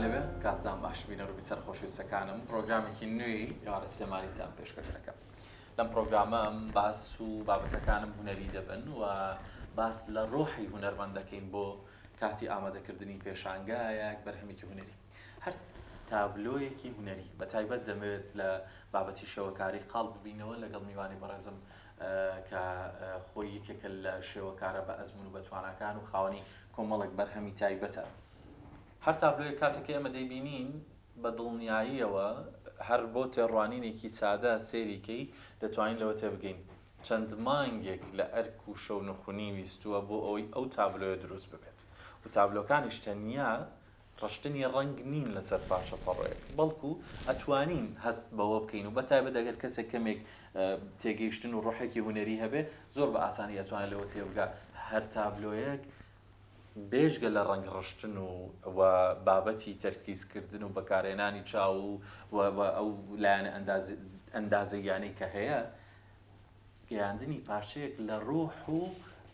لێبێ کاتتان باش بینەر و بیسەر خۆشەویستەکانم پرۆگرامێکی نوێی ئێوارە سلێمانیتان پێشکەش دەکەم لەم پرۆگرامەم باس و بابەتەکانم هونەری دەبن و باس لە ڕۆحی هونەرمەند دەکەین بۆ کاتی ئامادەکردنی پێشانگایەک بەرهەمێکی هونەری هەر تابلۆیەکی هونەری بە تایبەت دەمەوێت لە بابەتی شێوەکاری قاڵ ببینەوە لەگەڵ میوانی بەڕێزم کە خۆی یەکێکە لە شێوەکارە بە ئەزمون و بەتواناکان و خاوەنی کۆمەڵێک بەرهەمی تایبەتە. هەر تابلۆیەک کاتێک کە ئێمە دەیبینین بە دڵنیاییەوە هەر بۆ تێڕوانینێکی سادە سەیری کەی دەتوانین لەوە تێبگەین چەند مانگێک لە ئەرک و شەونخونی ویستووە بۆ ئەوەی ئەو تابلۆیە دروست ببێت و تابلۆکانیش تەنیا ڕشتنی ڕەنگ نین لەسەر پارچە پەڕۆیەک بەڵکو ئەتوانین هەست بەوە بکەین و بەتایبەت ئەگەر کەسێک کەمێک تێگەیشتن و ڕۆحێکی هونەری هەبێ زۆر بە ئاسانی ئەتوانێت لەوە تێبگا هەر تابلۆیەک بێجگە لە ڕەنگ ڕشتن و و بابەتی تەرکیز کردن و بەکارهێنانی چاو و و ئەو لایەنە ئەندازەییانەی کە هەیە گەیاندنی پارچەیەک لە ڕۆح و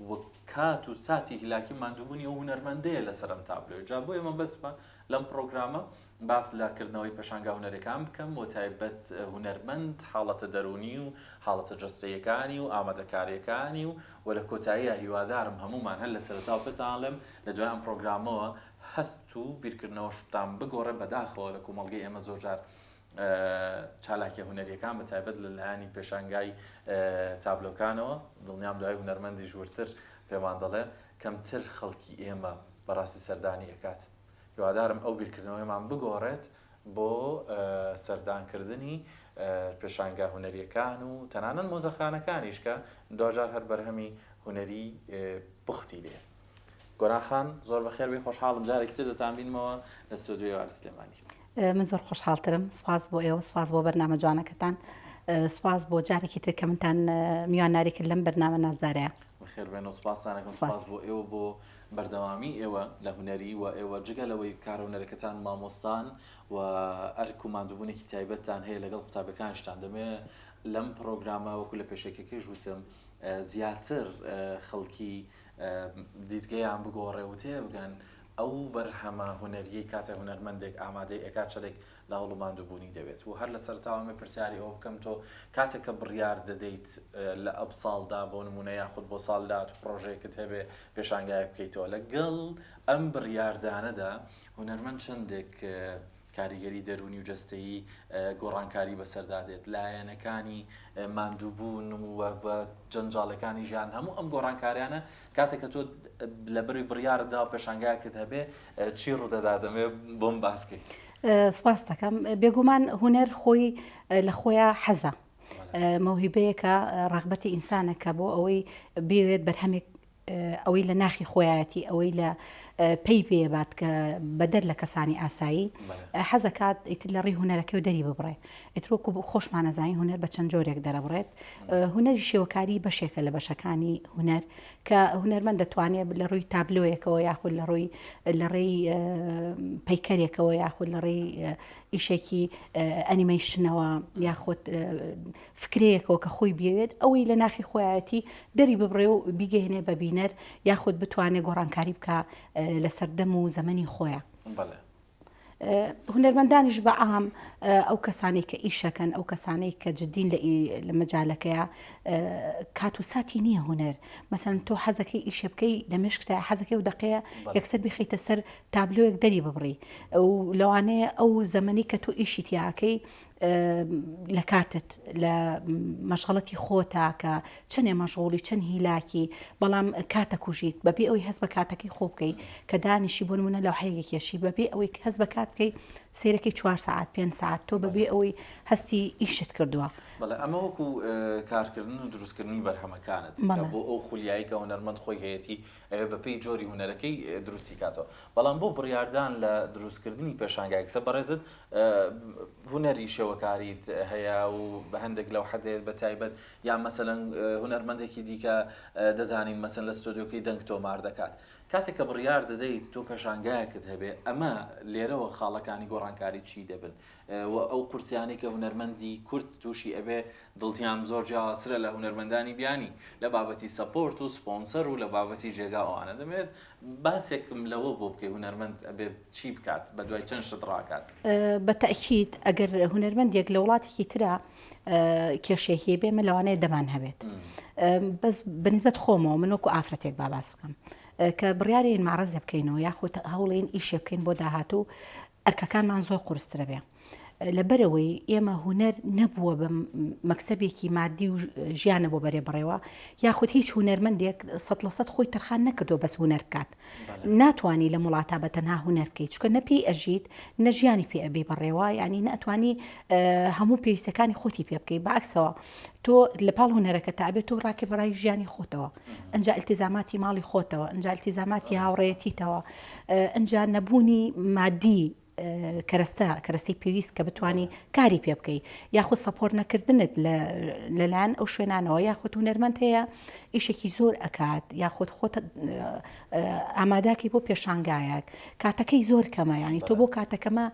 و کات و ساتی هیلاکی و ماندووبوونی ئەو هونەرمەندەیە لەسەر ئەم تابلۆیە جا بۆیە مەبەستمە لەم پڕۆگرامە باس لە کردنەوەی پێشانگا هونەریەکان بکەم و تایبەت هونەرمەند حاڵەتە دەروونی و حاڵەتە جەستەیەکانی و ئامادەکاریەکانی و و لە کۆتاییا هیوادارم هەموومان هەر لە سەرەتاوە پێتان ئەڵێم لە دوای ئەم پڕۆگرامەوە هەست و بیرکردنەوەشتان بگۆڕێ بەداخەوە لە کۆمەڵگەی ئێمە زۆرجار چالاکیە هونەریەکان بە تایبەت لە لایەنی پێشانگای تابلۆکانەوە دڵنیام دوای هونەرمەندیش وردتر پێمان دەڵێ کەمتر خەڵکی ئێمە بەڕاستی سەردانی ئەکات هیوادارم ئەو بیرکردنەوەیمان بگۆڕێت بۆ سەردانکردنی پێشانگا هونەریەکان و تەنانەت مۆزەخانەکانیش کە دواجار هەر بەرهەمی هونەری پوختی لێ. گۆران خان زۆر بەخێر بێی خۆشحاڵم جارێکی تر دەتانبینمەوە لە ستۆدیۆی ئێوارە سلێمانی. من زۆر خۆشحاڵترم سوپاس بۆ ئێوە سوپاس بۆ بەرنامە جوانەکەتان سوپاس بۆ جارێکی تر کە منتان میوانداری کرد لەم بەرنامە نازدارەیە. بەخێر بێن و سوپاستان ئەکەم سوپاس بۆ ئێوە بۆ بەردەوامی ئێوە لە هونەری و ئێوە جگە لەوەی کارە هونەرەکەتان مامۆستان و ئەرک و ماندووبوونێکی تایبەتتان هەیە لەگەڵ قوتابیەکانیشتان دەمەوێ لەم پڕۆگرامە وەکو لە پێشەکیەکەیش وتم زیاتر خەڵکی دیدگەیان بگۆڕێ و تێبگەن ئەو بەرهەمە هونەریەی کاتێ هونەرمەندێک ئامادەی ئەکات چەندێک لە هەوڵ و ماندووبوونی دەوێت و هەر لە سەرەتاوە ئەمەوێ پرسیاری ئەوە بکەم تۆ کاتێک کە بڕیار دەدەیت لە ئەب ساڵدا بۆ نموونە یاخود بۆ ساڵ داهاتوو پڕۆژەیەکت هەبێ پێشانگایەک بکەیتەوە لەگەڵ ئەم بڕیاردانەدا هونەرمەند چەندێک کاریگەری دەروونی و جەستەیی گۆڕانکاری بەسەردا دێت، لایەنەکانی ماندووبوون و جەنجاڵەکانی ژیان هەموو ئەم گۆڕانکاریانە کاتێک کە تۆ لە بەروی بڕیارت داوە پێشانگایەکت هەبێ چی ڕوودەدا دەمەوێت بۆم باس کەی. سپاست دەکەم. بێگومان هونەر خۆی لە خۆیا حەزە. مەوهیبەیەکە ڕەغبەتی ئینسانە کە بۆ ئەوەی بێوێت بەرهەمێک ئەوەی لە ناخی خۆیایەتی ئەوەی لە پێی پێبات کە بەدەر لە کەسانی ئاسایی حەزەکات ئیتر لە ڕێی هونەرەکەی و دەری ببڕێ ئیتر وەکو خۆشمانەزانین هونەر بە چەند جۆرێک دەرەبڕێت هونەری شێوەکاری بەشێکە لە بەشەکانی هونەر کە هونەرمەند دەتوانێت لە ڕووی تابلۆیەکەوە یاخود لە ڕووی لە ڕێی پەیکەرێکەوە یاخود لە ڕێی ئیشێکی ئەنیمەیشنەوە یاخود فکرەیەکەوە کە خۆی بیەوێت ئەوەی لە ناخی خۆیەتی دەری ببڕێ و بیگەیەنێ بە بینەر یاخود بتوانێ گۆڕانکاری بکا لە سەردەم و زەمەنی خۆیان. بەڵێ. هونەرمەندانیش بە عام ئەو کەسانەی کە ئیشەکەن ئەو کەسانەی کە جدین لە لە مەجالەکەیە کات و ساتی نییە هونەر مەسەن تۆ حەزەکەی ئیشە بکەی لە مشکتا حەزەکەی و دەقەیە یەکسەر بیخەیتە سەر تابلۆیەک دەری ببڕی و لەوانەیە ئەو زەمەنی کە تۆ ئیشی تیاکەی لە کاتت لە مەشغەڵەتی خۆتا کە چەنێ مەشغوڵی چەند هیلاکی بەڵام کاتە کوژیت بەبێ ئەوی هەست بە کاتەکەی خۆ بکەی کە دانیشی بۆ نمونە لەوحەیەک کێشی بەبێ ئەوەی هەست بە کات بکەی سەیرەکەی چوار سەعات پێنج سەعات تۆ بەبێ ئەوەی هەستی ئیشت کردووە. بەڵێ ئەمە وەکو کارکردن و دروستکردنی بەرهەمەکانت کە بۆ ئەو خولیایی کە هونەرمەند خۆی هەیەتی ئەوێ بەپێی جۆری هونەرەکەی دروستی کاتەوە بەڵام بۆ بڕیاردان لە دروستکردنی پێشانگایەک سە بەڕێزت هونەری شێوەکاریت هەیە و بە هەندێک لەو حەدەیەت بە تایبەت یان مەسەلەن هونەرمەندێکی دیکە دەزانین مەسەن لە ستۆدیۆکەی دەنگ تۆمار دەکات. کاتێک کە بڕیار دەدەیت تۆ پێشانگایەکت هەبێ ئەمە لێرەوە خاڵەکانی گۆڕانکاری چی دەبن و ئەو قورسیانەی کە هونەرمەندی کورد تووشی ئەبێ دڵتیان زۆر جیاوازترە لە هونەرمەندانی بیانی لە بابەتی support و سپۆنسەر و لە بابەتی جێگا ئەوانە دەمەوێت باسێکم لەوە بۆ بکەی هونەرمەند ئەبێ چی بکات بە دوای چەند شت ڕاکات؟ بە تەئکید ئەگەر هونەرمەندێک لە وڵاتێکی ترا کێشەیەکی بێ من لەوانەیە دەمان هەبێت بەس بەنسبەت خۆمەوە من وەکو ئافرەتێک با باس بکەم کە بڕیارین مەعرەزێ بکەینەوە یاخود هەوڵین ئیشێ بکەین بۆ داهاتوو ئەرکەکانمان زۆر قورسترە بێ لەبەرئەوەی ئێمە هونەر نەبووە بە مەکسەبێکی مادی و ژیانە بۆ بەرێ بڕێوە یاخود هیچ هونەرمەندێک سەد لە سەد خۆی تەرخان نەکردووە بەس هونەر بکات ناتوانی لەم وڵاتە بە تەنها هونەر بکەیت چونکە نە پێی ئەژیت نە ژیانی پێ ئەبەی بەڕێوە یعنی نەتوانی هەموو پێویستەکانی خۆتی پێ بکەی بەعکسەوە تۆ لە پاڵ هونەرەکە تا ئەبێت تۆ ڕاکە بەڕای ژیانی خۆتەوە ئەجا التزاماتی ماڵی خۆتەوە ئەجا التزاماتی هاوڕێیەتیتەوە ئەجا نەبوونی مادی کەرەستە، کەرەستەی پێویست کە بتوانی کاری پێ بکەی یاخود support نەکردنت لەلایەن ئەو شوێنانەوە یاخود هونەرمەند هەیە ئیشێکی زۆر ئەکات یاخود خۆت ئاماداکەی بۆ پێشانگایەک کاتەکەی زۆر کەمە ینی تۆ بۆ کاتەکەمە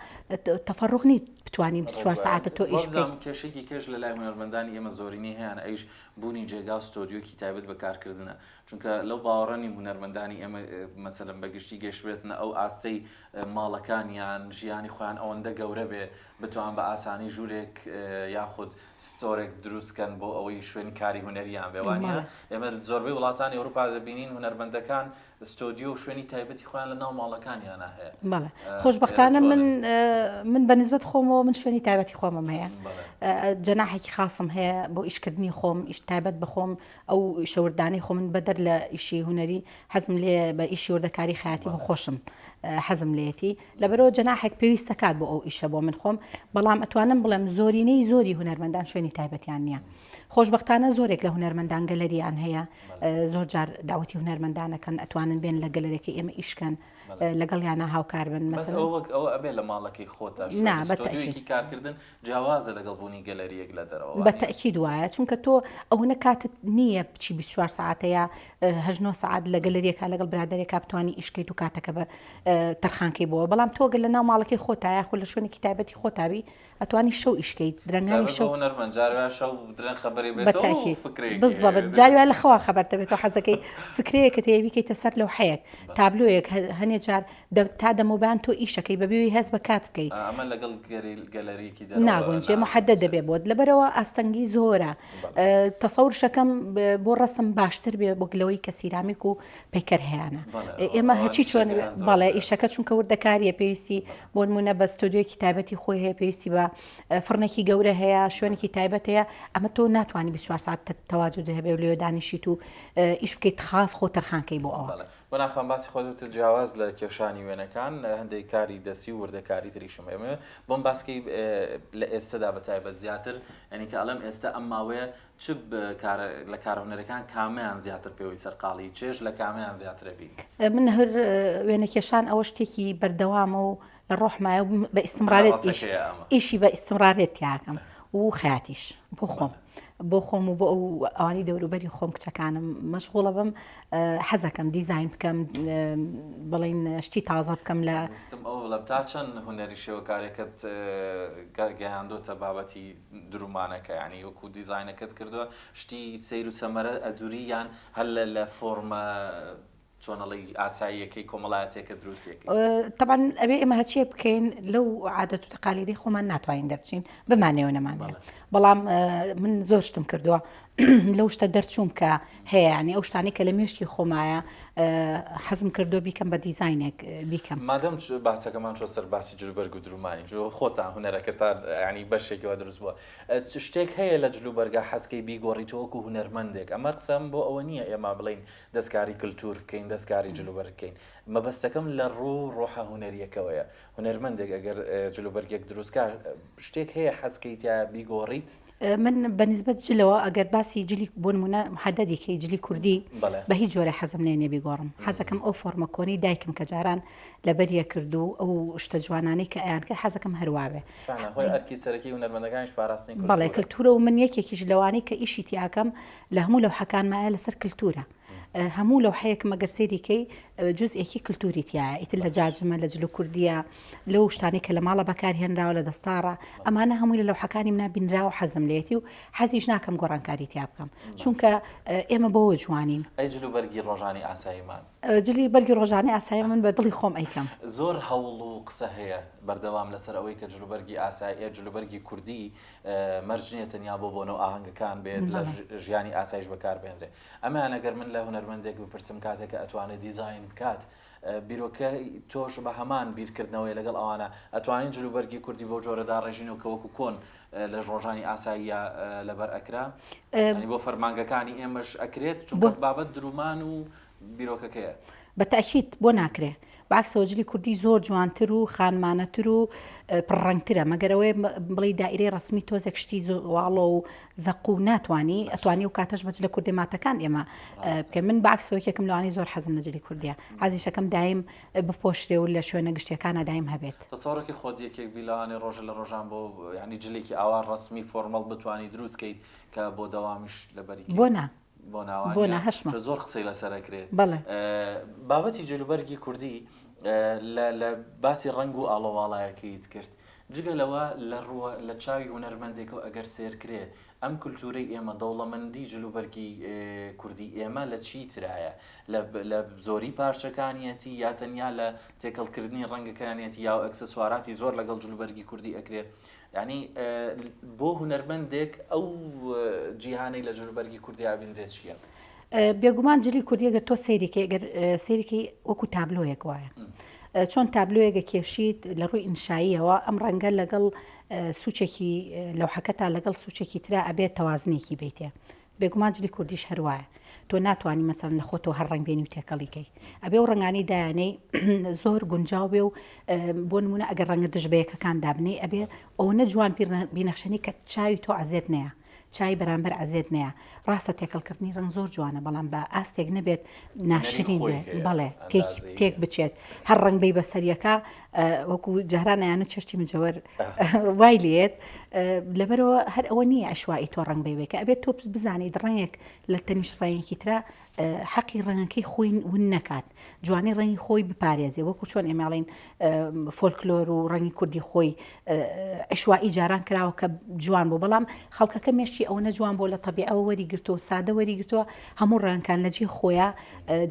تەفەڕق نیت بتوانین 24 ساعتە تۆ ئیش بکەیت. کێشێکی کێش لە لای هونەرمەندانی ئێمە زۆرینەی هەیان ئەویش بوونی جێگا و ستۆدیۆکی تایبەت بە کارکردنە چونکە لەو باوەڕە نیم هونەرمەندانی ئێمە مەسەلەن بە گشتی گەشتبێتنە ئەو ئاستەی ماڵەکانیان ژیانی خۆیان ئەوەندە گەورە بێ بتوان بە ئاسانی ژوورێک یاخود ستۆرێک دروست کەن بۆ ئەوەی شوێنی کاری هونەریان بێ وانە ئێمە زۆربەی وڵاتانی ئەوروپا دەبینین هونەرمەندەکان ستۆدیۆ و شوێنی تایبەتی خۆیان لە ناو ماڵەکانیانە هەیە. بەڵێ خۆشبەختانە من من بە نسبەت خۆمەوە من شوێنی تایبەتی خۆمم هەیە جەناحێکی خاصم هەیە بۆ ئیشکردنی خۆم ئیش تایبەت بە خۆم ئەو ئیشە وردانەی خۆ من بەدەر لە ئیشی هونەری حەزم لێ بە ئیشی وردەکاری خەیاتی بۆ خۆشم حەزم لێتی لەبەرەوە جەناحێک پێویستە کات بۆ ئەو ئیشە بۆ من خۆم بەڵام ئەتوانم بڵێم زۆرینەی زۆری هونەرمەندان شوێنی تایبەتیان نییە خۆشببختانە زۆرێک لە هونەرمەندان گەلەریان هەیە زۆر جار داوەتی هونەرمەندانەکەن ئەتوانن بێن لە گەلەرەکەی ئێمە ئیشکەن لەگەڵیانە هاوکار بن مەسەلەن. بەس ئەوە وەک ئەوە ئەبێ لە ماڵەکەی خۆتا نا شوێنی بە تەئکید. ستۆدیۆیەکی کارکردن جیاوازە لەگەڵ بوونی گەلەرییەک لە دەرەوە بە وانیە؟ تەئکید وایە چونکە تۆ ئەونە کاتت نییە بچی 24 سەعاتە یا هەشت نۆ سەعات لە گەلەریەکا لەگەڵ برادەرێکا بتوانی ئیش کەیت و کاتەکە بە تەرخان کەی بۆوە بەڵام تۆ گەر لە ناو ماڵەکەی خۆتا یاخود لە شوێنێکی تایبەتی خۆتا بی ئەتوانی شەو ئیش کەیت درەنگانی شەو هونەرمەند جار وایە شەو درەنگ خەبەری بێتەوە بەتەئکید فکرەیەکی بالضبط جار وایە لە خەوا خەبەر دەبێتەوە حەزەکەی فکرەیەکت هەیە بیکەیتە سەر لەوحەیەک تابلۆیەک هەنێ جار تا دەمەوبان تۆ ئیشەکەی بەبێ ئەوەی هەست بە کات بکەی ئەمە لەگەڵ گەلەریەکی دەرەوە ناگونجێ محەدەد دەبێ بۆت لەبەرەوە ئاستەنگی زۆرە تەسەورشەکەم بۆ ڕەسم باشتر بێ وەک لەوەی کە سیرامیک و پەیکەر هەیانە ئێمە هەچی چۆن بەڵێ ئیشەکە چونکە وردەکاریە پێویستی بۆ نمونە بە ستۆدیۆیەکی تایبەتی خۆی هەیە پێویستی بە فڕنێکی گەورە هەیە شوێنێکی تایبەت هەیە ئەمە تۆ ناتوانانی 24 ساعت تەواجد هەبێ و لێ دانیشیت و ئیش بکەیت خاص خۆ تەرخانکەی بۆ ئەوە بەناخان باسی خۆت وتت جیاواز لە کێشانی وێنەکان هەندێک کاری دەستی و وردەکاری تریشم هەیە بۆم باسکەی لە ئێستەدا بە تایبەت زیاتر یعنی کە ئەڵێم ئێستا ئەم ماوەیە چ کارە لە کارە هونەرەکان کامەیان زیاتر پێوەی سەرقاڵی چێژ لە کامەیان زیاترە بینی؟ من هەر وێنەکێشان ئەوە شتێکی بەردەوامە و لە ڕۆحمایە و بە ئیستمرارێت ئیش ئیشی بە ئیستمرارێت تیاکەم و خەیاتیش بۆ خۆم بۆ خۆم و بۆ ئەو ئەوانی دەوروبەری خۆم کچەکانم مەشغوڵە بم حەزەکەم دیزاین بکەم بڵین شتی تازە بکەم لە ویستم ئەوە بڵێم تا چەند هونەری شێوەکارێکت گەیاندۆتە بابەتی درومانەکە یانی وەکو دیزاینەکەت کردووە شتی سەیر و سەمەرە ئەدوری یان هەر لە لە فۆرمە چۆنەڵی ئاساییەکەی کۆمەڵایەتێکە دروستەکەی تەبعەن ئەبێ ئێمە هەچیە بکەین لەو عادەت و تەقالیدەی خۆمان ناتوانین دەربچین بمانەوە نەمانەوە بەڵام من زۆر شتم کردووە لەو شتە دەرچووم کە هەیە یانی ئەو شتانەی کە لە مێشکی خۆمایە حەزم کردووە بیکەم بە دیزاینێک بیکەم. مادەم باسەکەمان چۆ سەر باسی جلوبەرگ و درومانی جۆ خۆتان هونەرەکەتان ینی بەشێکەوە دروست بووە شتێک هەیە لە جلوبەرگا حەزکەی بیگۆڕیتەوە وەکو هونەرمەندێک ئەمە قسەم بۆ ئەوە نییە ئێمە بڵین دەستکاری کللتور بکەین دەستکاری جلوبەرگ بکەین مەبەستەکەم لە ڕوو ڕۆحە هونەریەکەوەیە هونەرمەندێک ئەگەر جلوبەرگێک دروستکە شتێک هەیە حەزکەیتە بیگۆڕیت من بە نیسبەت جلەوە ئەگەر باسی جلی بۆ نمونە محەدەدی کەی جلی کوردی بە هیچ جۆرە حەزم لێ نیە بیگۆڕم حەزەکەم ئەو فۆرمە کۆنەی دایکم کە جاران لەبەریە کرد و ئەو شتە جوانانەی کە ئەیان کرد حەزەکەم هەر وابێ. فعلا هۆی ئەرکی سەرەکی هونەرمەندەکانیش پاراستنی کلتورە. بەڵێ کلتورە و من یەکێکیش لەوانەی کە ئیشی تیاکەم لە هەموو لەوحەکانمایە لەسەر کلتورە. هەموو لەوحەیەکم ئەگەر سەیری کەی. جزئێکی کلتوری تیایە ئیتر لە جاجمە لە جل و کوردیە لەو شتانەی کە لە ماڵە بەکار هێنراوە لە دەستاڕە ئەمانە هەمووی لە لەوحەکانی منا بینراوە حەزم لێتی و حەزیش ناکەم گۆڕانکاری تیا بکەم چونکە ئێمە بەوە جوانین. ئەی جل و بەرگی ڕۆژانی ئاساییمان؟ جلی بەرگی ڕۆژانەی ئاسایی من بە دڵی خۆم ئەیکەم. زۆر هەوڵ و قسە هەیە بەردەوام لەسەر ئەوەی کە جلوبەرگی ئاسایی جلوبەرگی کوردی مەرج نییە تەنیا بۆ بۆنە و ئاهەنگەکان بێت لە ژیانی ئاسایش بەکاربێنرێ ئەمەیان ئەگەر من لە هونەرمەندێک بپرسم کاتێک کە ئەتوانێت دیزاین بکات بیرۆکەی تۆش بە هەمان بیرکردنەوەی لەگەڵ ئەوانە ئەتوانین جلوبەرگی کوردی بەو جۆرە داڕێژین و کە وەکو کۆن لە ڕۆژانی ئاساییە لەبەر ئەکرا بۆ فەرمانگەکانی ئێمەش ئەکرێت چونکە بابەت درومان و بیرۆکەکەیە. بە تەئکید بۆ ناکرێ؟ بە عەکسەوە جلی کوردی زۆر جوانتر و خانمانەتر و پڕ ڕەنگترە مەگەر ئەوەیە بڵێی دائیرەی ڕەسمی تۆزێک شتی واڵۆ و زەق و ناتوانی ئەتوانی و کاتەش بە جلە کوردی ماتەکان ئێمە بکەین من بە عەکسەوە یەکێکم لەوانەی زۆر حەزم لە جلی کوردیە حەزیشەکەم دایم بپۆشرێ و لە شوێنە گشتیەکانا دایم هەبێت. تەسەوڕەکی خۆت یەکێک بی لەوانەی ڕۆژە لە ڕۆژان بۆ یانی جلێکی ئاوا ڕەسمی formal بتوانی دروست کەیت کە بۆ دەوامیش لەبەری کەیت؟ بۆ نا؟ بۆ ناوانە بۆ ناهەشمە زۆر قسەی لەسەر ئەکرێت بەڵێ بابەتی جلوبەرگی کوردی لە باسی ڕەنگ و ئاڵۆواڵایەکەیت کرد جگە لەوە لە ڕووە لە چاوی هونەرمەندێکەوە ئەگەر سێرکرێ ئەم کولتوورەی ئێمە دەوڵەمەندی جلوبەرگی کوردی ئێمە لە چی ترایە لە زۆری پارچەکانیەتی یا تەنیا لە تێکەڵکردنی ڕەنگەکانیەتی یا ئەکسسواراتی زۆر لەگەڵ جلوبەرگی کوردی ئەکرێ یانی بۆ هونەرمەندێک ئەو جیهانەی لە جلوبەرگی کوردی ئابینرێت چییە؟ بێگومان جلی کوردی گەر تۆ سەیریکەی گەر سەیریکەی وەکو تابلۆیەک وایە چۆن تابلۆیەکە کێشیت لە ڕووی ئینشاییەوە ئەم ڕەنگە لەگەڵ سوچێکی لەوحەکەتا لەگەڵ سوچێکی ترا ئەبێت تەوازنێکی بیتێ بێگومان جلی کوردیش هەر وایە تۆ ناتوانی مەسەلەن لە خۆتەوە هەر ڕەنگ بێنی و تێکەڵی کەی ئەبێ و ڕەنگانەی دایانەی زۆر گونجاو بێ و بۆ نمونە ئەگەر ڕەنگە دژ بە یەکەکان دابنێی ئەبێ ئەوەنە جوان بینەخشێنی کە چاوی تۆ عەزێت نەیە چای بەرامبەر عەزێت نەیە ڕاستە تێکەڵکردنی ڕەنگ زۆر جوانە بەڵام بە ئاستێک نەبێت ناشرین بێ بەڵێ تێک بچێت هەر ڕەنگ بی بەسەریەکە وەکو جاران ئەیانوت چێشتی مجەوەر وای لێت لەبەرەوە هەر ئەوە نییە عشوایی تۆ ڕەنگ بەیوێکە ئەبێت تۆ بزانیت ڕەنگێک لە تەنیشت ڕەنگێکی ترا حەقی ڕەنگەکەی خۆی ون نەکات جوانی ڕەنگی خۆی بپارێزێ وەکو چۆن ئێماڵین فۆلکلۆر و ڕەنگی کوردی خۆی عشوایی جاران کراوە کە جوان بوو بەڵام خەڵکەکە مێشکی ئەوەنە جوان بۆ لە تەبیعەوە وەری گرتووە سادە وەری گرتووە هەموو ڕەنگەکان لە جێی خۆیان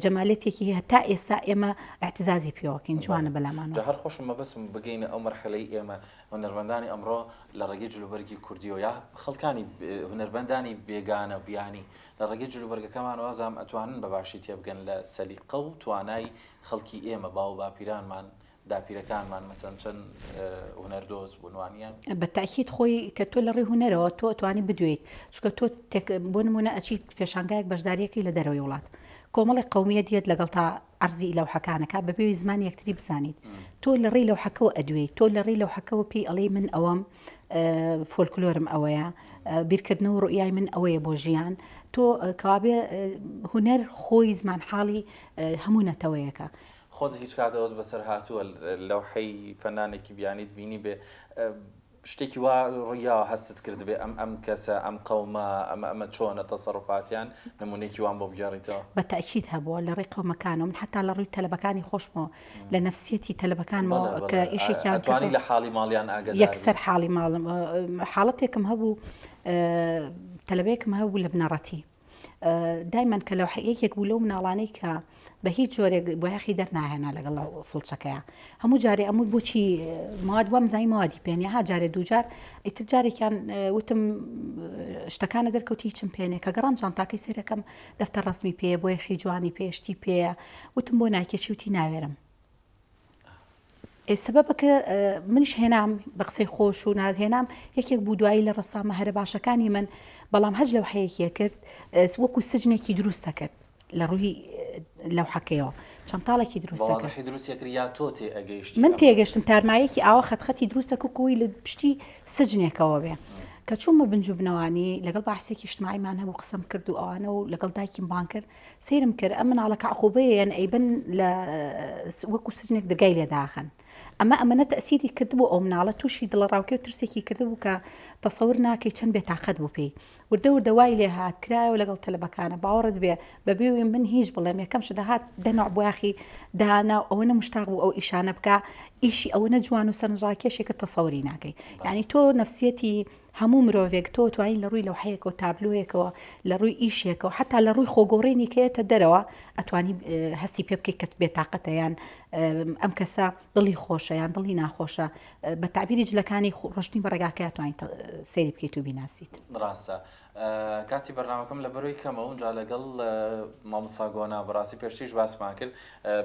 جەمالێتێکی هەیە تا ئێستا ئێمە ئیعتزازی پێوەکەین جوانە بەلامانەوە. جا هەر خۆشم مەبەستم بگەینە ئەو مەرحەلەی ئێمە هونەرمەندانی ئەمڕۆ لە ڕێگەی جلوبەرگی کوردیەوە یا خەڵکانی هونەرمەندانی بێگانە و بیانی لە ڕێگەی جلوبەرگەکەمانەوە وابزانم ئەتوانن بە باشی تێبگەن لە سەلیقە و توانای خەڵکی ئێمە باو و باپیرانمان داپیرەکانمان مەسەن چەند هونەردۆز بوون وانە؟ بە تاکید خۆی کە تۆ لە ڕێی هونەرەوە تۆ ئەتوانی بدوێیت چونکە تۆ بۆ نمونە ئەچیت پێشانگایەک بەشداریەکەی لە دەرەوەی وڵات کۆمەڵێک قەومیەت یەت لەگەڵ تا عەرزی لەوحەکانەکە بەبێ زمانی یەکتری بزانیت تۆ لە ڕێی لەوحەکەوە ئەدوێیت تۆ لە ڕێی لەوحەکەوە پێی ئەڵێی من ئەوەم فۆلکلۆرم ئەوەیە بیرکردنەوە ڕوئیای من ئەوەیە بۆ ژیان تۆ کەوابێ هونەر خۆی زمانحاڵی هەموو نەتەوەیەکە خۆت هیچ کات ئەوەت بەسەر هاتووە لەوحەی فەنانێکی بیانیت بینی بێ شتێکی وا ڕوویاوە هەستت کردبێ ئەم ئەم کەسە ئەم قەومە ئەمە ئەمە چۆنە تەسەروفاتیان نمونەیەکی وام بۆ بگێڕیتەوە؟ بە تەئکید هەبووە لە ڕێی قەومەکانەوە من حەتا لە ڕووی تەلەبەکانی خۆشمەوە لە نەفسیەتی تەلەبەکانمەوە کە ئیشێکیان ئەتوانی لە حاڵی ماڵیان ئاگادار بی؟ یەکسەر حاڵی ماڵم حاڵەتێکم هەبوو تەلەبەیەکم هەبوو لە بنەڕەتی دایمەن کە لەوحە یەکێک بوو لەو مناڵانەی کە بە هیچ جۆرێک بۆیاخی دەرناهێنا لەگەڵ فڵچەکەیە هەموو جارێ ئەموت بۆچی مواد وام زانی موادی پێنیە ها جارێ دووجار ئیتر جارێکیان وتم شتەکانە دەرکەوتی هیچم پێنێ کە گەڕام جانتاکەی سەیرەکەم دەفتەر ڕەسمی پێیە بۆیەخی جوانی پێشتی پێیە وتم بۆ نایکێشی وتی ناوێرم سەبەبەکە منیش هێنام بە قسەی خۆش و ناز هێنام یەکێک بوو دوایی لە ڕەسامە هەرە باشەکانی من بەڵام هەج لەوحەیەکی کرد وەکو سجنێکی دروست دەکرد لە ڕووی لەوحەکەیەوە چەند تاڵێکی دروست دەکرد دروست کرد یا تۆ تێ ئەگەیشتی من تێگەشتم تارمایەکی ئاوا خەتخەتی دروستە کوکوی لە پشتی سجنێکەوە بێ کە چوومە بنج و بنەوانی لەگەڵ باحسێکی اجتماعیمان هەبوو قسەم کرد و ئەوانە و لەگەڵ دایکیم بان کرد سەیرم کرد ئەم مناڵە کە عقوبەیە یان ئەیبەن لە وەکو سجنێک دەرگای لێ داخەن. ئەمە ئەمەنە تەئسیری کردبوو ئەو مناڵە تووشی دڵەڕاوکێ و ترسێکی کردبوو کە تەسەور ناکەی چەند بێتاقەت بوو پێی. وردە وردە وای لێ هات کرایەوە لەگەڵ تەلەبەکانە باوەڕت بێ بەبێ وی من هیچ بڵێم یەکەم شت هات دە نەوع بۆیاخی دانا و ئەوەنە مشتاق بوو ئەو ئیشانە بکا ئیشی ئەوەنە جوان و سەرنجڕاکێشێ کە تەسەوری ناکەی یعنی تۆ نەفسیەتی هەموو مرۆڤێک تۆ توانی لە ڕووی لەوحەیەکەوە تابلۆیەکەوە لە ڕووی ئیشێکەوە حتا لە ڕووی خۆگۆڕینی کەیەتە دەرەوە ئەتوانی هەستی پێ بکەیت کە بێتاقەتە یان ئەم کەسە دڵی خۆشە یان دڵی ناخۆشە بە تەعبیری جلەکانی ڕۆشتنی بە ڕێگاکەیا توانیت سەیری بکەیت و بیناسیت. ڕاستە کاتی بەرنامەکەم لە بەرۆی کەمە و جا لەگەڵ مامۆستا گۆنا بەڕاستی پێشتریش باسمان کرد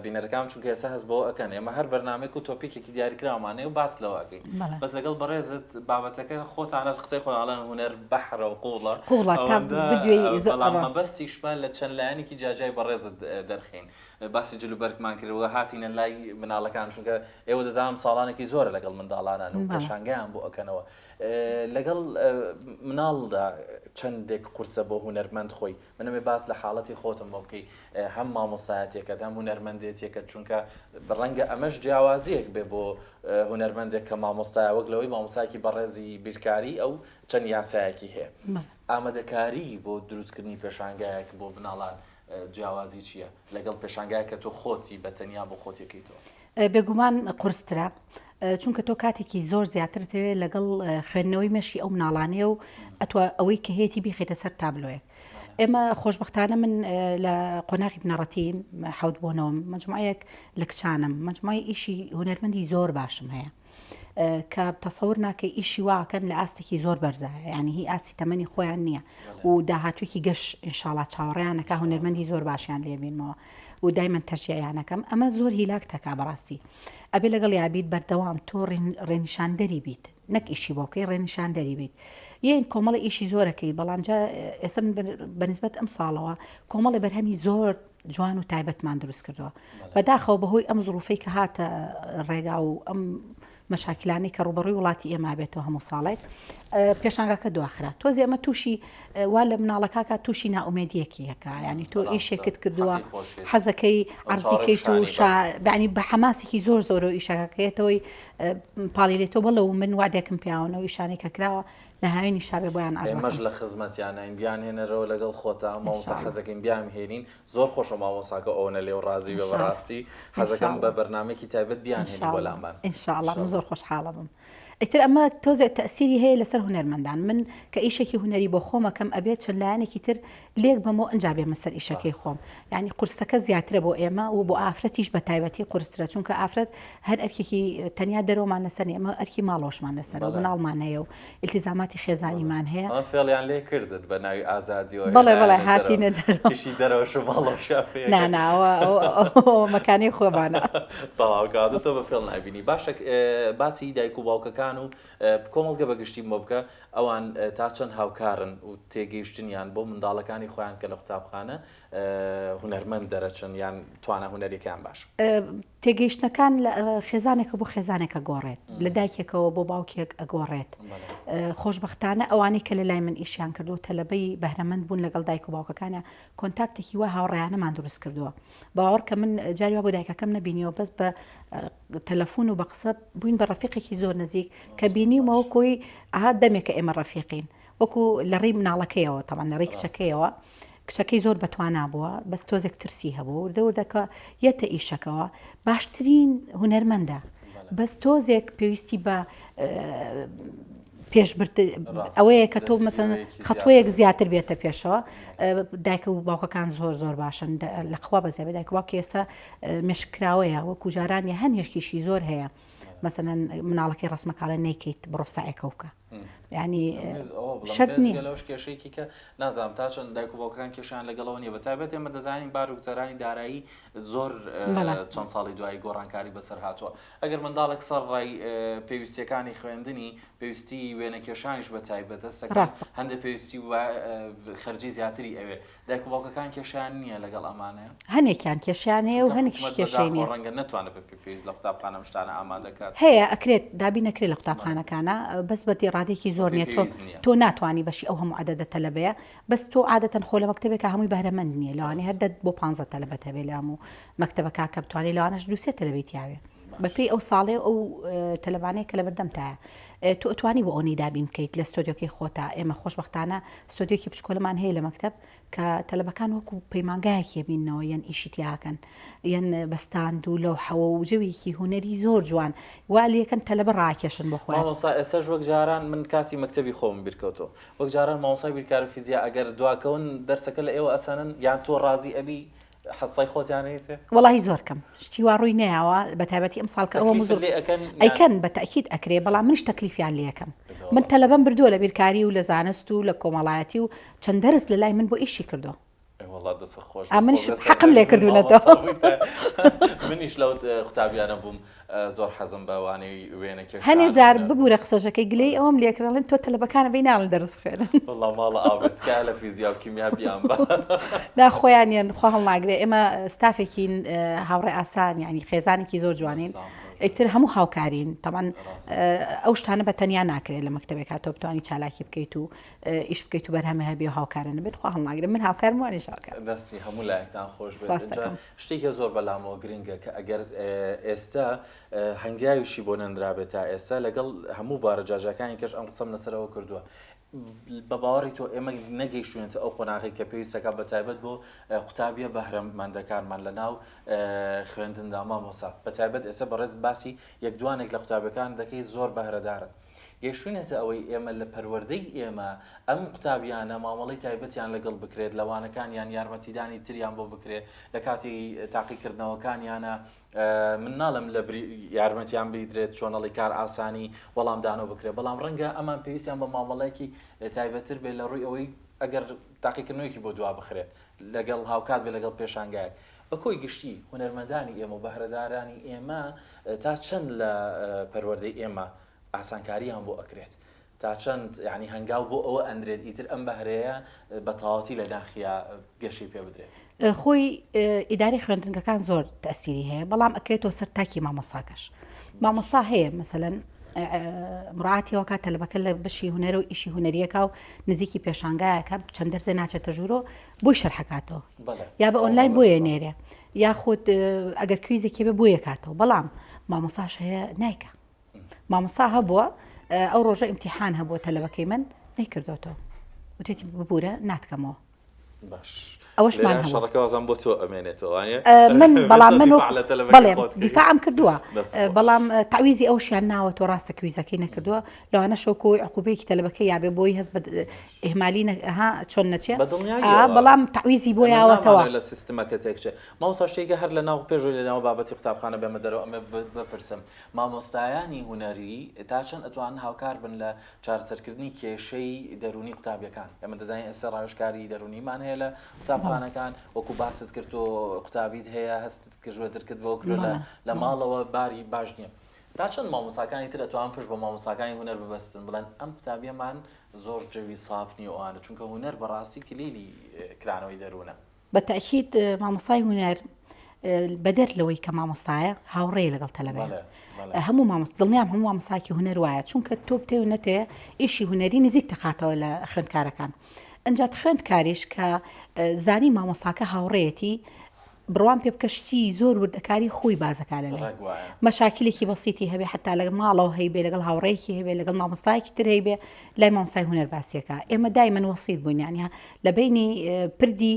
بینەرەکان چونکە ئێستا هەست بەوە ئەکەن ئێمە هەر بەرنامەیەک و topic ێکی دیاریکراومان هەیە و باس لەوە ئەکەین بەس لەگەڵ بەڕێزت بابەتەکە خۆتان هەر قسەی خۆیان ئەڵێن هونەر بەحرە و قوڵە قوڵە تا بدوێی زۆر بەڵام مەبەستیشمان لە چەند لایەنێکی جیاجیای بەڕێزت دەرخەین باسی جلوبەرگمان کرد و هاتینە لای مناڵەکان چونکە ئێوە دەزانم ساڵانێکی زۆرە لەگەڵ منداڵانان و پێشانگەیان بۆ ئەکەنەوە لەگەڵ مناڵدا چەندێک قورسە بۆ هونەرمەند خۆی منەمێ باس لە حاڵەتی خۆتم بۆ بکەی هەم مامۆسایەتێکەت هەم هونەرمەندێتێکە چونکە ڕەنگە ئەمەش جیاوازیەک بێ بۆ هونەرمەندێک کە مامۆستایە وەک لەوەی مامۆسایکی بەڕێزی بیرکاری ئەو چەند یاسایەکی هەیە ئامادەکاری بۆ دروستکردنی پێشانگایەک بۆ مناڵان جیاوازی چییە لەگەڵ پێشانگایەک کە تۆ خۆتی بە تەنیا بۆ خۆت یەکەیتەوە؟ بێگومان قورسترە چونکە تۆ کاتێکی زۆر زیاترت هەیە لەگەڵ خوێندنەوەی مێشکی ئەو مناڵانەیە و ئەتوە ئەوەی کە هەیەی بیخیتە سەر تابلۆیەک ئێمە خۆشببختانە من لە قۆناغی بنەڕەتی حەوت بۆنەوەم مەجموعەیەک لە کچانم مەجموعی ئیشی هونەرمەندی زۆر باشم هەیە کە تەسەور ناکەی ئیشی واکەن لە ئاستێکی زۆر بەرزە یعنی هی ئاستی تەمەنی خۆیان نییە و داهاتوێکی گەش ئینشاڵا چاوەڕێیانەکە هونەرمەندی زۆر باشیان لێبینمەوە و دایمەن تەشجیعیانەکەم ئەمە زۆر هیلاک تەکا بەڕاستی ئەبێ لەگەڵ یابیت بەردەوام تۆ ڕێنیشاندەری بیت نەک ئیشی بۆ بکەی ڕێنیشاندەری بیت یەین کۆمەڵی ئیشی زۆرەکەی بەڵام جا ئێستا من بەنسبەت ئەم ساڵەوە کۆمەڵی بەرهەمی زۆر جوان و تایبەتمان دروست کردووە بەداخەوە بەهۆی ئەم زروفەی کە هاتە ڕێگا و ئەم مەشاکلانەی کە ڕوبەڕووی وڵاتی ئێمە بێتەوە هەموو ساڵێک پێشانگاکە دواخرا تۆزی ئەمە تووشی وا لە مناڵەکەکە تووشی ناومێدیەکی یەکە ینی تۆ ئیشێکت کردووە حەزەکەی عرضیکەیت و شانی بە حەماسێکی زۆر زۆر و ئیشەکەکەیەتەوەی پاڵی لێتەوە بەڵە و من وادێکم پیاوەنەوە ئیشانێک کە کراوە لە هاوینی شابێ بۆیان عەرز ئێمەش لە خزمەتیانین بیانهێنەرەوە لەگەڵ خۆتا مامۆستا حەزەکەین بیانهێنین زۆر خۆشە مامۆساکە ئەوەنە لێو ڕازی بێ بەڕاستی حەزەکەم بە بەرنامەیەکی تایبەت بیانهێنی بۆ لامان ان شاء الله من زۆر خۆشحاڵە بم ئیتر ئەمە تۆزێ تەسیری هەیە لەسەر هونەرمەندان من کە ئیشێکی هونەری بۆ خۆمەکەم ئەبێت چەند لایەنێکی تر لێک بەمەوە ئەنجا بێمە سەر ئیشەکەی خۆم یعنی قورسەکە زیاترە بۆ ئێمە و بۆ ئافرەتیش بە تایبەتی قورسترە چونکە ئافرەت هەر ئەرکێکی تەنیا دەرەوەمان لەسەر ئێمە ئەرکی ماڵەوەشمان لەسەر و مناڵمان هەیە و ئیلتیزاماتی خێزانیمان هەیە فێڵیان لێ کردت بە ناوی ئازادیەوە بەڵێ بەڵێ هاتینە دەرەوە ئیشی دەرەوەش و ماڵەوەشیان پێ نا نا مەکانی خۆمانە تەواو کەواتە تۆ بە فێڵ نابینی باشە باسی دایک و باوکەکان و کۆمەڵگە بە گشتی بۆ بکە ئەوان تا چەند هاوکارن و تێگەیشتنیان بۆ منداڵەکانی خۆیان کە لە قوتابخانە هونەرمەند دەرەچن یان توانا هونەریەکەیان باشە؟ تێگەیشتنەکان لە خێزانێکە بۆ خێزانێک ئەگۆڕێت لە دایکێکەوە بۆ باوکێک ئەگۆڕێت خۆشببختانە ئەوانەی کە لە لای من ئیشیان کردو تەلەبەی بەهرەمەند بوون لەگەڵ دایک و باوکەکانە contact ێکی وا هاوڕێیانەمان دروست کردووە باوەڕ کە من جاری وا بۆ دایکەکەم نەبینیەوە بەس بە تەلەفۆن و بە قسە بووین بە ڕەفیقێکی زۆر نزیک کە بینیمەوە کۆی ئەها دەمێکە ئێمە ڕەفیقین وەکو لە ڕێی مناڵەکەیەوە تەمان لە ڕێی کچەکەیەوە کچەکەی زۆر بەتوانا بووە بەس تۆزێک ترسی هەبوو وردە وردە کە یەتە ئیشەکەوە باشترین هونەرمەندە بەس تۆزێک پێویستی بە پێشبرد ئەوەیە کە تۆ مەسەن خەتوەیەک زیاتر بێتە پێشەوە دایکە و باوکەکان زۆر زۆر باشن لە خوا بەزیابێ دایک باوکی ئێستا مشکراوەیە وەکو جارانی هەنێکیشی زۆر هەیە مەسەن مناڵەکەی ڕسمەکالە نیکەیت بڕۆ ساعێکە بکە ینی شەرت نییە لەوش کێشەیەکی کە نازانم تا چەند دایک و باوکەکان کێشیان لەگەڵەوە نییە بە تایبەت ئێمە دەزانین بار و گوزەرانی دارایی زۆر چەند ساڵی دوایی گۆڕانکاری بەسەر هاتووە ئەگەر منداڵێک سەر ڕای پێویستیەکانی خوێندنی پێویستی وێنەکێشانیش بە تایبەت دەستەکە هەندێک پێویستی خەرجی زیاتری ئەوێ دایک و باوکەکان کێشەیان نییە لەگەڵ ئەمانە؟ هەنێکیان کێشەیان هەیە و هەنێکیش کێشەی نییە. ڕەنگە نەتوانێت بە پێی پێویست لە قوتابخانە ئەم شتانە ئامادە کات. هەیە ئەکرێت دابین ئەکرێت لە قوتابخانەکانا بەس بە ڕادەیەکی زۆر نییە تۆ تۆ ناتوانی بەشی ئەو هەموو عەدەدە تەلەبەیە بەس تۆ عادەتەن خۆ لە مەکتەبێکا هەمووی بەهرەمەند نییە لەوانەیە هەر دە بۆ پانزە تەلەبەت هەبێ لە هەموو مەکتەبەکا کە بتوانێ لەوانەش دوو سێ تەلەبەی تیاوێ. بەپێی ئەو ساڵێ ئەو تەلەبانەیە کە لە بەردەمتایە تۆ ئەتوانی بۆ ئەوەی دابین بکەیت لە ستۆدیۆکەی خۆتا ئێمە خۆشبەختانە ستۆدیۆکی بچکۆلەمان هەیە لە مەکتب کە تەلەبەکان وەکو پەیمانگایەکی بیننەوە یەن ئیشی تیاکەن یەن بەستاند و لەو حەوە و جەوێکی هونەری زۆر جوان وا لەکەن تەلەبە ڕاکێشن بۆ خۆیان. مامۆستا ئێستاش وەک جاران من کاتی مەکتەبی خۆمم بیرکەوتەوە وەک جاران مامۆستای بیرکاری و فیزیا ئەگەر دواکەون دەرسەکە لە ئێوە ئەسەنن یان تۆ ڕازی ئەبی حەسای خۆتیان ئەیتێ؟ وەڵاهی زۆر کەم شتی وا ڕووی نەیاوە بە تایبەتی ئەم ساڵ کە ئەوە تەکلیفت لێ ئەکەن یان؟ ئەیکەن بە تەئکید ئەکرێ بەڵام منیش تەکلیفیان لێ ئەکەم من تەلەبەم بردووە لە بیرکاری و لە زانست و لە کۆمەڵایەتی و چەند دەرس لە لای من بۆ ئیشی کردووە. ئەی وەڵا دەست خۆش ئا منیش حەقم لێ کردوونەتەوە. منیش لەو قوتابیانە بووم زۆر حەزم بە وانەی وێنە کێشان. هەنێ جار ببورە قسەشەکەی گلەیی ئەوەم لێ کرد ئەڵێن تۆ تەلەبەکانە بەی ناڵێن دەرس بخوێنن. وەڵا ماڵە ئاو بێت تکایە لە فیزیا و کیمیا بیان بە. نا خۆیانیان خوا هەڵناگرێ ئێمە ستافێکین هاوڕێ ئاسان یانی خێزانێکی زۆر جوانین ئیتر هەموو هاوکارین تەبعەن ئەو شتانە بە تەنیا ناکرێت لە مەکتەبێکا تۆ بتوانی چالاکی بکەیت و ئیش بکەیت و بەرهەمە هەبێ و هاوکارە نەبێت خوا هەڵناگرێ من هاوکارم وانیش هاوکارم. دەستی هەموو لایەکتان خۆش بێت ئینجا شتێکە زۆر بەلامەوە گرنگە کە ئەگەر ئێستا هەنگاویشی بۆ نەنرابێت تا ئێستا لەگەڵ هەموو بارە جاجاکانی کەش ئەم قسەم لەسەرەوە کردووە بە باوەڕی تۆ ئێمە نەگەیشتوینەتە ئەو قۆناغی کە پێویستەکە بە تایبەت بۆ قوتابیە بەهرەمەندەکانمان لە ناو خوێندندا مامۆسا بە تایبەت ئێستا بەڕێز باسی یەک دوانێک لە قوتابەکان دەکەی زۆر بەهرەدارن گەیشتوینەتە ئەوەی ئێمە لە پەروەردەی ئێمە ئەم قوتابیانە مامەڵەی تایبەتیان لەگەڵ بکرێت لە وانەکانیان یارمەتیدانی تریان بۆ بکرێت لە کاتی تاقیکردنەوەکانیانە من ناڵم لە یارمەتیان بیدرێت چۆنەڵی کار ئاسانی وەڵامدانەوە بکرێت بەڵام ڕەنگە ئەمان پێویستیان بە مامەڵەیەکی تایبەتر بێت لە ڕووی ئەوەی ئەگەر تاقیکردنەوەیەکی بۆ دوا بخرێت لەگەڵ هاوکات بێت لەگەڵ پێشانگایەک بە کۆی گشتی هونەرمەندانی ئێمە و بەهرەدارانی ئێمە تا چەند لە پەروەردەی ئێمە ئاسانکارییان بۆ ئەکرێت تا چەند یعنی هەنگاو بۆ ئەوە ئەنرێت ئیتر ئەم بەهرەیە بە تەواوەتی لە ناخیا گەشەی پێ بدرێت؟ خۆی ئیدارەی خوێندنگەکان زۆر تەسیری هەیە بەڵام ئەکرێتەوە سەر تاکی مامۆساکەش مامۆستا هەیە مەسەلەن مڕاتی وەکات تەلبەکە لە بەشی هوەرە و ئیشی هوەریەکە و نزیکی پێشانگایەکە چەند دەرزێ ناچێتە ژوورۆ بۆی شەرحەکاتەوە یا بە ئۆنلاین بۆیە نێرێ یاخود ئەگەر کویزێکی بێ بۆ یەکاتەوە بەڵام مامۆساش هەیە نایکە مامۆستا هەبووە ئەو ڕۆژە ئیمتیحان هەبووە تەلەبەکەی من نەیکردۆتەوە وتێتی ببوورە ناتکەمەوە باش ئەوەشمان هەبوو. شەڕەکە وازم بۆ تۆ ئەمێنێتەوە وانە؟ من بەڵام من دیفاع لە تەلەبەکەی بەڵێ خۆت کەی. دیفاعم کردووە دەست خۆش. بەڵام تەعویزی ئەوشیان ناوە تۆ ڕاستە کویزەکەی نەکردووە لەوانە شۆکۆ عقوبەیەکی تەلەبەکەی یابێ بۆی هەست بە ئیهمالی نە ها چۆن نەچێ بە دڵنیاییەوە. بەڵام تەعویزی بۆ ئێمە یاوەتەوە. نامانەوێت لە سیستمەکە تێکچێ. مامۆستا شتێکە هەر لە ناو پێشەوەی لە ناو بابەتی قوتابخانە بێمە دەرەوە ئەمە بپرسم مامۆستایانی هونەری تا چەند ئەتوانن هاوکار بن لە چارەسەرکردنی کێشەی دەروونی قوتابیەکان؟ ئێمە دەزانین ئێستا ڕاوێژکاری دەروونیمان هەیە لە قوتابخانەکان، وەکو باست کرد تۆ قوتابیت هەیە هەستت کردووە درکت بەوە کردووە لە ماڵەوە باری باش نییە. تا چەند مامۆستاکانی تر ئەتوانن پشت بە مامۆستاکانی هونەر ببەستن بڵێن ئەم قوتابیەمان زۆر جەوی ساف نییە ئەوانە چونکە هونەر بەڕاستی کلیلی کرانەوەی دەروونە. بە تەئکید مامۆستای هونەر بەدەر لەوەی کە مامۆستایە هاوڕێیە لەگەڵ تەلەبەیە هەموو مامۆستا دڵنیام هەموو مامۆستاکی هونەر وایە چونکە تۆ بتێ و نەتێ ئیشی هونەری نزیک دەخاتەوە لە خوێندکارەکان ئەنجات خوێندکاریش کە زانی مامۆستاکە هاوڕێیەتی بڕوام پێ بکە شتی زۆر وردەکاری خۆی بازەکە لە لای مەشاکلێکی بەسیتی هەبێ حتا لەگەڵ ماڵەوە هەیبێ لەگەڵ هاوڕێیەکی هەبێ لەگەڵ مامۆستایەکی تر هەیبێ لای مامۆستای هونەر باسیەکە ئێمە دایمەن وەسیت بووین یانە لە بینی پردی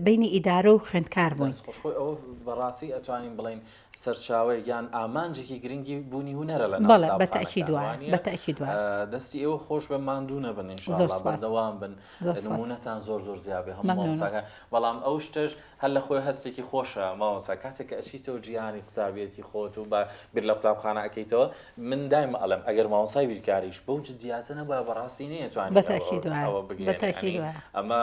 بینی ئیدارە و خوێندکار بووین. دەست خۆش خۆی ئەوە بەڕاستی ئەتوانین بڵێین سەرچاوەیەک یان ئامانجێکی گرنگی بوونی هونەرە لە ناو بەڵێ بە تەئکید قوتابخانەکان وایە وانیە بە تەئکید وایە. دەستی ئێوە خۆش بێ ماندوو نەبن ان شاء زۆر اللە سوپاس بەردەوام بن زۆر سوپاس نموونەتان زۆر زۆر زیاد بێ هەموو مەمنونم. مامۆستاکان بەڵام ئەو شتەش هەر لە خۆی هەستێکی خۆشە مامۆستا کاتێک کە ئەچیتەوە جیهانی قوتابیەتی خۆت و بە بیر لە قوتابخانە ئەکەیتەوە من دایمە ئەڵێم ئەگەر مامۆستای بیرکاریش بەو جدیاتە نەبایە بەڕاستی نەیەتوانی بە تەئکید وایە ئەوە بە بگەیەنێ تەئکید یانی وایە. ئەمە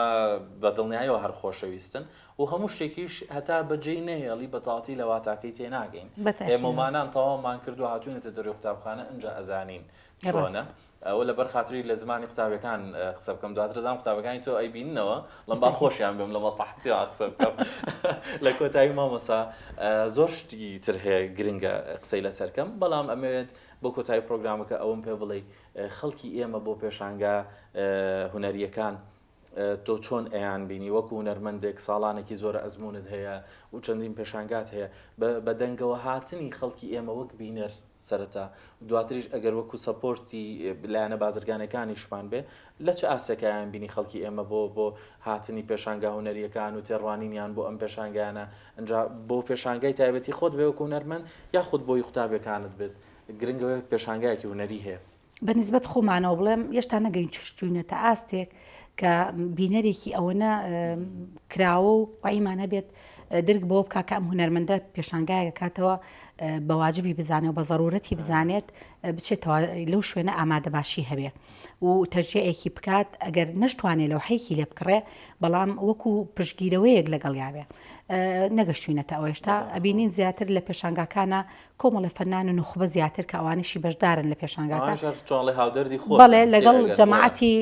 بە دڵنیایەوە هەر خۆشەویستن و هەموو شتێکیش هەتا بەجێی نەهێڵی بە تەواوەتی لە واتاکەی تێناگەین بە تەئکید وایە. ئێمەمانان تەواومان کردووە هاتووینەتە دەرەوەی قوتابخانە ئینجا ئەزانین چۆنە ڕاستە. ئەوە لەبەر خاتری لە زمانی قوتابیەکان قسە بکەم دواتر زان قوتابەکانی تۆ ئەیبیننەوە ڵم با خۆشیان بم لە مەسڵحەتیان قسە بکەم لە کۆتایی مامۆسا زۆر شتی تر هەیە گرنگە قسەی لەسەر کەم بەڵام ئەمەوێت بۆ کۆتایی پرۆگرامەکە ئەوم پێ بڵێ خەڵکی ئێمە بۆ پێشانگا هونەریەکان. تۆ چۆن ئەیان بینی وەکو هونەرمەندێک ساڵانێکی زۆرە ئەزموونت هەیە و چەندین پێشانگات هەیە بە دەنگەوە هاتنی خەڵکی ئێمە وەک بینەر سەرەتا دواتریش ئەگەر وەکو سەپۆرتی لایەنە بازرگانەکانیشمان بێ لە چ ئاستێکایان بینی خەڵکی ئێمە بۆ بۆ هاتنی پێشانگا هونەریەکان و تێڕوانینیان بۆ ئەم پێشانگایانە ئەجا بۆ پێشانگای تایبەتی خۆت بێ وەکو هونەرمەند یاخود بۆی قوتابیەکانت بێت گرنگەوە پێشانگایەکی هونەری هەیە. بە نیسبەت خۆمانەوە بڵێم یەشتا نەگەیشتوینەتە ئاستێک کە بینەرێکی ئەوەنە کراوە و وعیمان هەبێت درک بۆ بکە کە ئەم هونەرمەندە پێشانگایەکە کاتەوە بە واجبی بزانێت و بە زەرورەتی بزانێت بچێتەوە لەو شوێنە ئامادە باشی هەبێ و تەشجیعێکی بکات ئەگەر نەشتوانێت لەوحەیەکی لێ بکڕێ بەڵام وەکو پشتگیرەوەیەک لەگەڵیا بێ نەگەشتوینەتە ئەو هێشتا ئەبینین زیاتر لە پێشانگاکانە کۆمەڵە فەنان و نوخبە زیاتر کە ئەوانیشی بەشدارن لە پێشانگاکان هاودەردی خۆ بەڵێ لەگەڵ جەماعەتی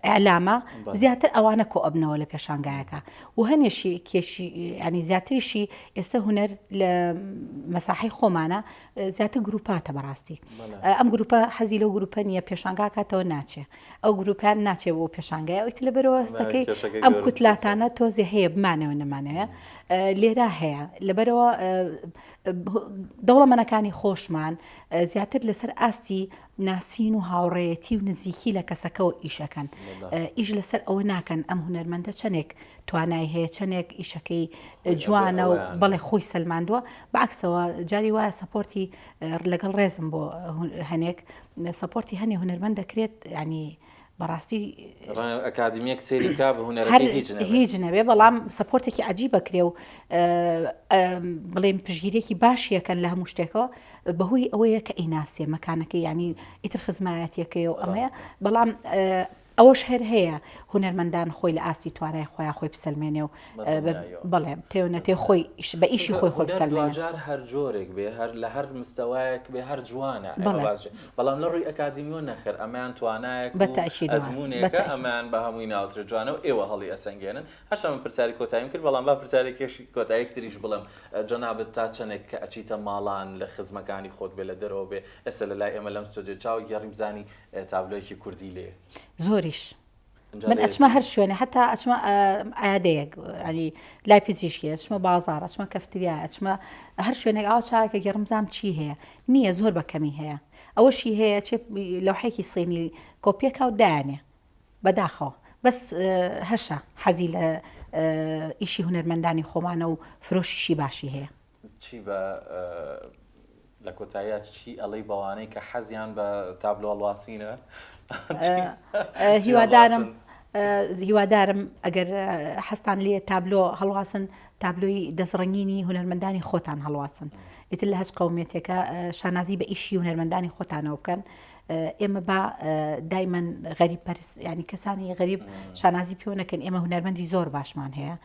ئیعلامە زیاتر ئەوانە کۆ ئەبنەوە لە پێشانگایەکە و هەنێشی کێشی ینی زیاتریشی ئێستا هونەر لە مەساحی خۆمانە زیاتر گروپاتە بەڕاستی ئەم گروپە حەزی لەو گروپە نییە پێشانگا کاتەوە ناچێ ئەو گروپیان ناچێ بۆ پێشانگای ئەویت لە بەرەوە هەستەکەی ئەم کوتلاتانە تۆزێ هەیە بمانەوە نەمانەوە لێرا هەیە لەبەرەوە دەوڵەمەنەکانی خۆشمان زیاتر لەسەر ئاستی ناسین و هاوڕێیەتی و نزیکی لە کەسەکەەوە ئیشەکەن ئیش لەسەر ئەوە ناکەن ئەم هونەرمەندە چەندێک توانای هەیە چەندێک ئیشەکەی جوانە و بەڵێ خۆی سەلماندووە بەعکسەوە جاری وایە support ی لەگەڵ ڕێزم بۆ هەنێک support ی هەنێ هونەرمەند دەکرێت ینی بەڕاستی ئەکادمیەک سێری بکا بە هونەرەکەی هیچ نەبێ هیچ نەبێ بەڵام support ێکی عجیب بکرێ و بڵێن پشگیرێکی باشیەکەن لە هەموو شتێکەوە بەهۆی ئەوەیە کە ئەیناسێ مەکانەکەی ینی ئیتر خزمایەتیەکەی و ئەمەیە بەڵام ئەوەش هەر هەیە هونەرمەندان خۆی لە ئاستی توانای خۆیان خۆی بسەلمێنێ و بەڵێ تێونەتێ خۆی بە ئیشی خۆی خۆی بسەلمێنێ. دواجار هەر جۆرێک بێ هەر لە هەر مستەوایەک بێ هەر جوانە بەڵام لە ڕووی ئەکادیمیۆ نەخێر ئەمەیان توانایەک ئەزموونێکە ئەمەیان بە هەمووی ناوترێ جوانە و ئێوە هەڵی ئەسەنگێنن هەرچەند من پرسیاری کۆتاییم کرد بەڵام با پرسیارێکیش کۆتاییەک تریش بڵێم جەنابت تا چەندێک کە ئەچیتە ماڵان لە خزمەکانی خۆت بێ لە دەرەوە بێ ئێستا لە لای ئێمە لەم ستۆدیۆ چاو گێڕی بزانی تابلۆیەکی کوردی لێ زۆریش من ئەچمە هەر شوێنێ حتا ئەچمە عادەیەک ینی لای پزیشکی ئەچمە بازار ئەچمە کەفتریا ئەچمە هەر شوێنێک ئاو چاکە گەڕم زام چی هەیە نییە زۆر بە کەمی هەیە ئەوەشی هەیە چێ لەوحێکی سینی کۆپیەکە و دایانێ بەداخەوە بەس هەشە حەزی لە ئیشی هونەرمەندانی خۆمانە و فرۆشیشی باشی هەیە. چی بە لە کۆتاییا چی ئەڵێی بەوانەی کە حەزیان بە تابلۆ هەڵواسینە؟ هیوادارم هیوادارم ئەگەر حەستان لێ تابلۆ هەڵواسن تابلۆی دەستڕەنگینی هونەرمەندانی خۆتان هەڵواسن ئیتر لە هەچ قومێتێکە شانازی بە ئیشی هونەرمەندانی خۆتانەوە بکەن ئێمە با دایمەن غەریب پەرست ینی کەسانی غەریب شانازی پێوە نەکەن ئێمە هونەرمەندی زۆر باشمان هەیە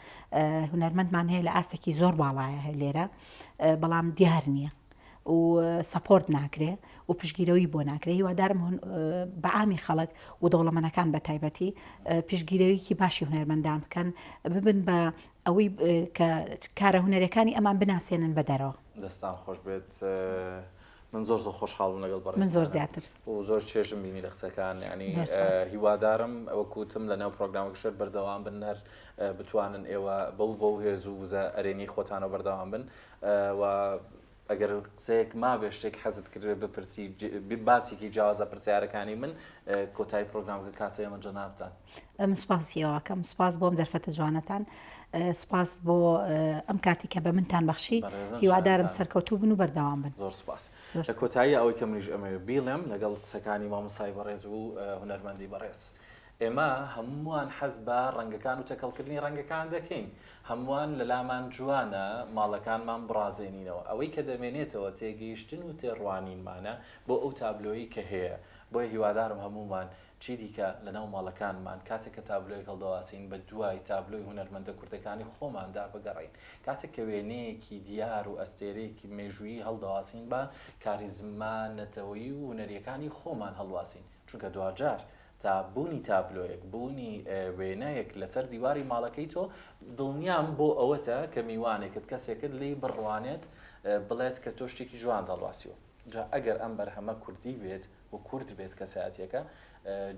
هونەرمەندمان هەیە لە ئاستێکی زۆر باڵایە هەیە لێرە بەڵام دیار نییە و support ناکرێ و پشگیرەوەی بۆ ناکرێ هیوادارم بەعامی خەڵک و دەوڵەمەنەکان بە تایبەتی پشگیرەوەیکی باشی هونەرمەندان بکەن ببن بە ئەوەی کە کارە هونەرەکانی ئەمان بناسێنن بە دەرەوە. دەستان خۆش بێت من زۆر زۆر خۆشحاڵ بووم لەگەڵ بەڕێزتان. من زۆر زیاتر. و زۆر چێژم بینی لە قسەکان یانی هیوادارم وەک وتم لە ناو پرۆگرامەکەش هەر بەردەوام بن هەر بتوانن ئێوە بەو بەو هێز و وزە ئەرێنی خۆتانەوە بەردەوام بن و ئەگەر قسەیەک مابێ شتێک حەزت کردێ بپرسی باسێکی جیاوازە پرسیارەکانی من کۆتایی پرۆگرامەکە کاتە ئێمە جەنابتان. من سوپاسی ئێوە ئەکەم سوپاس بۆ ئەم دەرفەتە جوانەتان سوپاس بۆ ئەم کاتی کە بە منتان بەخشی هیوادارم سەرکەوتوو بن و بەردەوام بن زۆر سوپاس لە کۆتایی ئەوەی کە منیش ئەمەوێ بیڵێم لەگەڵ قسەکانی مامۆسای بەڕێز و هونەرمەندی بەڕێز ئێمە هەمووان حەز بە ڕەنگەکان و تێکەڵکردنی ڕەنگەکان دەکەین هەمووان لەلامان جوانە ماڵەکانمان بڕازێنینەوە ئەوەی کە دەمێنێتەوە تێگەیشتن و تێڕوانینمانە بۆ ئەو تابلۆیی کە هەیە بۆیە هیوادارم هەموومان چیدیکە لەناو ماڵەکانمان کاتێک کە تابلۆیەک هەڵدەواسین بە دوای تابلۆی هونەرمەندە کوردەکانی خۆماندا بگەڕێین. کاتێک کە وێنەیەکی دیار و ئەستێرەیەکی مێژوویی هەڵدەواسین بە کاریزما نەتەوەیی و هونەرییەکانی خۆمان هەڵواسین. چونکە دواجار تا بوونی تابلۆیەک، بوونی وێنەیەک لەسەر دیواری ماڵەکەی تۆ دڵنیام بۆ ئەوەتە کە میوانێکت، کەسێکت لێی بڕوانێت بڵێت کە تۆ شتێکی جوانت هەڵواسیوە. جا ئەگەر ئەم بەرهەمە کوردی بێت و کورد بێت کەسایەتیەکە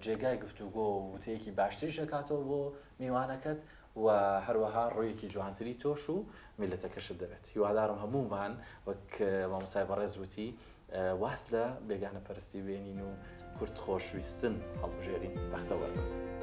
جێگای گفتوگۆ و وتەیەکی باشتریش دەکاتەوە بۆ میوانەکەت و هەروەها ڕوویەکی جوانتری تۆش و میلەتەکەشت دەبێت. هیوادارم هەموومان وەک مامۆستای بەڕێز وتی واز لە بێگانە پەرستی بێنین و کورد خۆشویستن هەڵبژێرین. بەختەوەر بن.